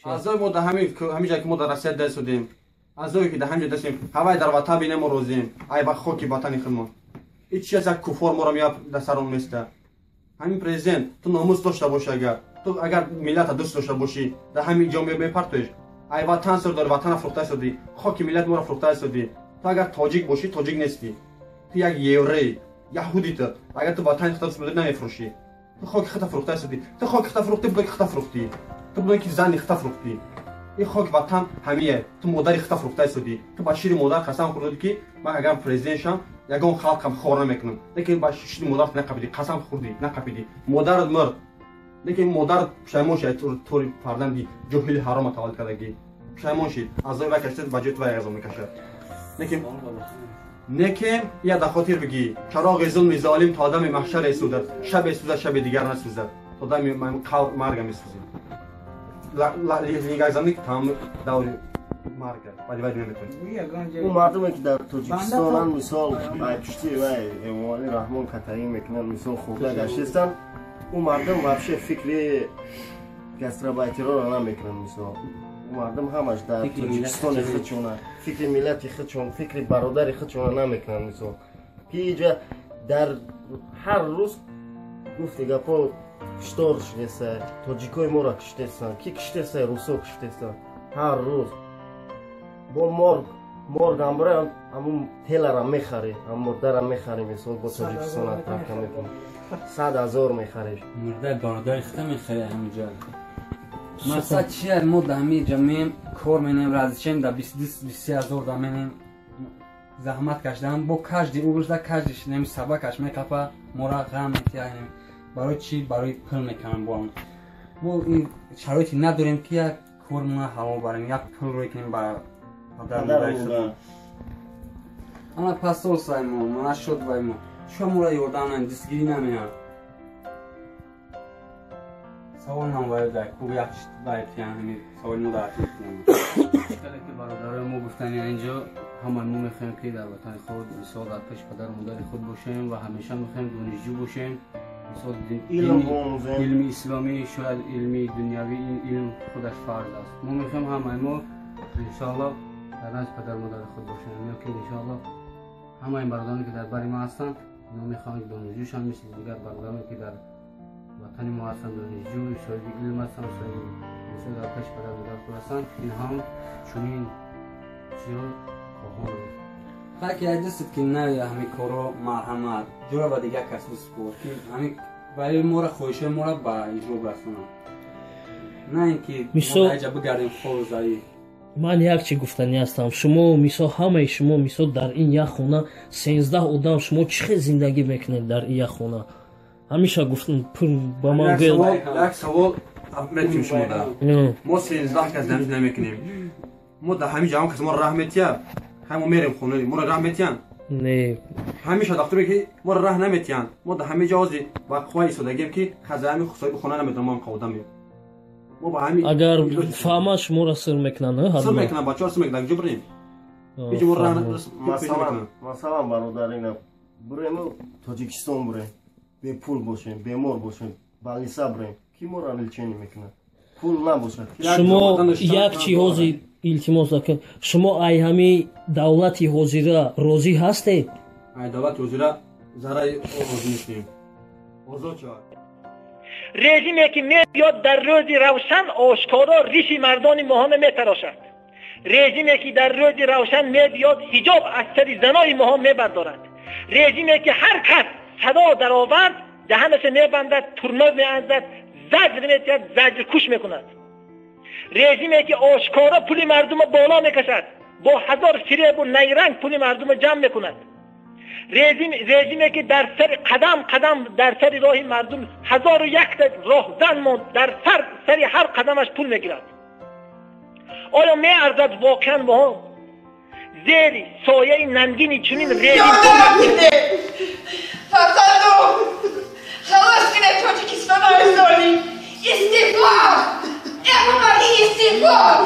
Азои мо дар ҳамин ҷое ки мо дар Россия дастодем, азое ки дар ҳамин ҷо дастем, ҳавай дар ватан бинем, мо розием, ай ба хоки ватани худмон. Ҳеҷ чи аз як куфор моро меяд дар сарон места. Ҳамин президент, ту номус дошта бошӣ, агар ту агар миллата дӯст дошта бошӣ, дар ҳамин ҷо мепартоеш. Ай ватан сар дори, ватана фурӯхта истодӣ, хоки миллат моро фурӯхта истодӣ. Ту агар тоҷик бошӣ, тоҷик нестӣ, ту як еврей, яҳуди. Ту агар ту ватани худта дӯст медорӣ, намефурӯшӣ. Ту хоки худта фурӯхта истодӣ. Ту хоки худта фурӯхтӣ, будо ки худта фурӯхтӣ, ту будо ки зани худта фурӯхтӣ. Ин хоки ватан ҳамие. Ту модари худта фурӯхта истодӣ. Ту ба шири модар қасам хӯрдодӣ, ки ман агар президент шам, ягон халқам хор намекунам, лекин ба шири модарат нақапидӣ. Қасам хӯрдӣ, нақапидӣ. Модарат мурд, лекин модарат пушаймон шид. Тори фарзанди ҷоҳили ҳарома таваллуд кардагӣ пушаймон шид. Азои вай кашид, ба ҷои ту вай азоб мекашад. Лекин некем я да хотир бигӣ: чароғи зулми золим то дами маҳшаре сӯзад, шабе сӯзад, шаби дигар насӯзад, то дами марга месӯзем. Лингакзанӣ тамоми даври марга, баъди вай наметавонем. Ӯ мардуме ки дар Тоҷикистонанд, мисол, ай пушти вай Эмомалӣ Раҳмон катагӣ мекунанд, мисол, хӯрда гаштистанд, ӯ мардум вообще фикри гастробайтероро намекунанд. Мисол, ӯ мардум ҳамаш дар Тоҷикистони худшона фикри миллати худшон, фикри бародари худшона намекунанд. Мисол, ки иҷа дар ҳар рӯз гуфти гапо киштор шудеса, тоҷикои моро киштесанд. Ки киштеса? Русо киштесанд. Ҳар рӯз бо морг, моргам бира, ҳамун телара мехарӣ, ҳам мурдара мехарӣ. Мисол, бо Тоҷикистон отправка мекунӣ, 100 000 мехариш. Мурдаи бародари худта мехарӣ ҳаминҷа. Мақсад чия? Мо дар ҳамин ҷа меем, кор менем, разичем, дар 22-23 ҳазор да менем, заҳмат кашидан бо каждый угрза, каждый неми собакаш мекапа, мора ғам метиҳем. Барои чӣ? Барои пул мекунам. Бо мо ин шароите надорем, ки як кормона ҳалол барем, як пул рӯй кунем ба падару модари худ. Ана пасол сай мо мана шуд вай мо чӯ моро ёрдам намем, дастгирӣ намеям. Савол нам вай дар ку як вай ҳами саволи мо дар. Ки бародарои мо гуфтани, инҷо ҳамаи мо мехоҳем, ки дар ватани худ, мисол, дар пеши падару модари худ бошем ва ҳамеша мехоҳем донишҷӯ бошем. Мисол, илми исломӣ, шояд илми дунявӣ, ин илм худаш фарз аст. Мо мехоҳем ҳамаи мо, иншоалло, дар назди падару модари худ бошем, ё ки, иншоалло, ҳамаи бародароне ки дар бари мо ҳастанд, ино мехоҳанд ки донишҷӯ шаванд, мисли дигар бародароне ки дар ватани мо ҳастанд, донишҷӯ, соҳиби илм ҳастанд, соҳиби, мисол, дар пеши падару модари худ ҳастанд. Ин ҳам чунин чизро хоҳонанд. Ҳар ки як дастед ки нави ҳамин корро, марҳамат, ҷура ба дигар кас биспор, ки ҳамин ваи мора, хоҳишҳои мора ба иҷро расонанд, на ин ки мо ҷа бигардем хору заиф. Ман як чи гуфтанӣ ҳастам. Шумо, мисол, ҳамаи шумо, мисол, дар ин як хона 13 одам, шумо чӣ хел зиндагӣ мекунед дар ин як хона? Ҳамеша гуфтам, ба ман. Як савол метим шумо. Мо 13 кас зиндагӣ намекунем. Мо дар ҳамин ҷамъ кас моро раҳ метиҳад, ҳай мо мерем хона, моро раҳ метиҳанд? Не. Ҳамеша дафтуре ки моро раҳ наметиҳанд. Мо дар ҳамин ҷо ҳозир ба қувва истодагием, ки хазаами соҳиби хона наметавонам, мо ҳам одамем. Мо ба ҳамин. Агар фаҳма, шуморо сир мекунанд? Сир мекунанд, бачаҳо сир мекунанд. Ҷо бирем, ҳеҷ моро раҳ. Масалан, бародар, ина бурему Тоҷикистон, бурем, бепул бошем, бемор бошем, больница бурем, ки моро лечение мекунад? Пул набошад. Шумо як чи ҳозир, илтимос, шумо ай ҳами давлати ҳозира розӣ ҳастед? Ай давлати ҳозира зараи розӣ нестем. Озод шавад. Режиме ки меояд, дар рӯзи равшан ошкоро риши мардони моҳона метарошад. Режиме ки дар рӯзи равшан мебиёд, ҳиҷоб аз сари занои моҳо мебардорад. Режиме ки ҳар кас садо даровард, даҳанаша мебандад, турноз меанзад, заҷр метиҳад, заҷркуш мекунад. Режиме ки ошкоро пули мардума боло мекашад, бо ҳазор фиребу найранг пули мардума ҷамъ мекунад. Режиме ки дар сари қадам қадам дар сари роҳи мардум ҳазору якта роҳзан монд, дар сари ҳар қадамаш пул мегирад. Оё меарзад воқеан моҳо зери сояи нангини чунин режим? Фарзандум, халос кунед Тоҷикистоно аз золим. Истиқлол! Эмомалӣ, истиқлол!